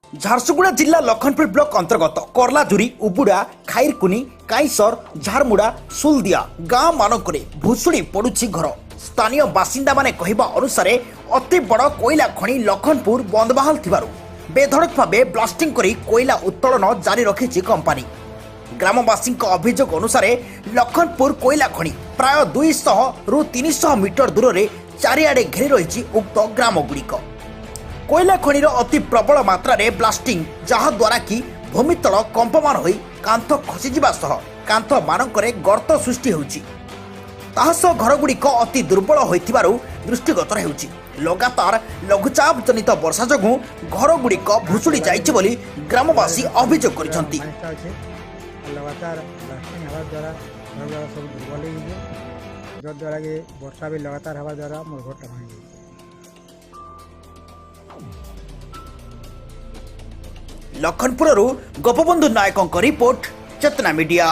ଝାରସୁଗୁଡ଼ା ଜିଲ୍ଲା ଲଖନପୁର ବ୍ଲକ ଅନ୍ତର୍ଗତ କର୍ଲାଜୁରି, ଉବୁଡ଼ା, ଖାଇରକୁନି, କାଇଁସର, ଝାରମୁଡ଼ା, ସୁଲଦିଆ ଗାଁ ମାନଙ୍କରେ ଭୁଶୁଡ଼ି ପଡୁଛି ଘର। ସ୍ଥାନୀୟ ବାସିନ୍ଦାମାନେ କହିବା ଅନୁସାରେ ଅତି ବଡ଼ କୋଇଲା ଖଣି ଲଖନପୁର ବନ୍ଦବାହାଲ ଥିବାରୁ ବେଧଡ଼କ ଭାବେ ବ୍ଲାଷ୍ଟିଂ କରି କୋଇଲା ଉତ୍ତୋଳନ ଜାରି ରଖିଛି କମ୍ପାନୀ। ଗ୍ରାମବାସୀଙ୍କ ଅଭିଯୋଗ ଅନୁସାରେ ଲଖନପୁର କୋଇଲା ଖଣି ପ୍ରାୟ 200ରୁ 300 ମିଟର ଦୂରରେ ଚାରିଆଡ଼େ ଘେରି ରହିଛି ଉକ୍ତ ଗ୍ରାମଗୁଡ଼ିକ। କୋଇଲା ଖଣିର ଅତି ପ୍ରବଳ ମାତ୍ରାରେ ବ୍ଲାଷ୍ଟିଂ, ଯାହାଦ୍ୱାରା କି ଭୂମିତଳ କମ୍ପମାନ ହୋଇ କାନ୍ଥ ଖସିଯିବା ସହ କାନ୍ଥମାନଙ୍କରେ ଗର୍ତ୍ତ ସୃଷ୍ଟି ହେଉଛି। ତାହା ସହ ଘରଗୁଡ଼ିକ ଅତି ଦୁର୍ବଳ ହୋଇଥିବାରୁ ଦୃଷ୍ଟିଗୋଚର ହେଉଛି। ଲଗାତାର ଲଘୁଚାପ ଜନିତ ବର୍ଷା ଯୋଗୁଁ ଘରଗୁଡ଼ିକ ଭୁଶୁଡ଼ି ଯାଇଛି ବୋଲି ଗ୍ରାମବାସୀ ଅଭିଯୋଗ କରିଛନ୍ତି। ଲଗାତାର ବ୍ଲାଷ୍ଟିଂ ହେବା ଦ୍ୱାରା ଘର ସବୁ ଦୁର୍ବଳ ହେଇଯାଇଛି, ଯଦ୍ୱାରା କି ବର୍ଷା ବି ଲଗାତାର ହେବା ଦ୍ୱାରା ମୋର ଘରଟା ଭାଙ୍ଗି। ଲଖନପୁରରୁ ଗୋପବନ୍ଧୁ ନାୟକଙ୍କ ରିପୋର୍ଟ, ଚେତନା ମିଡିଆ।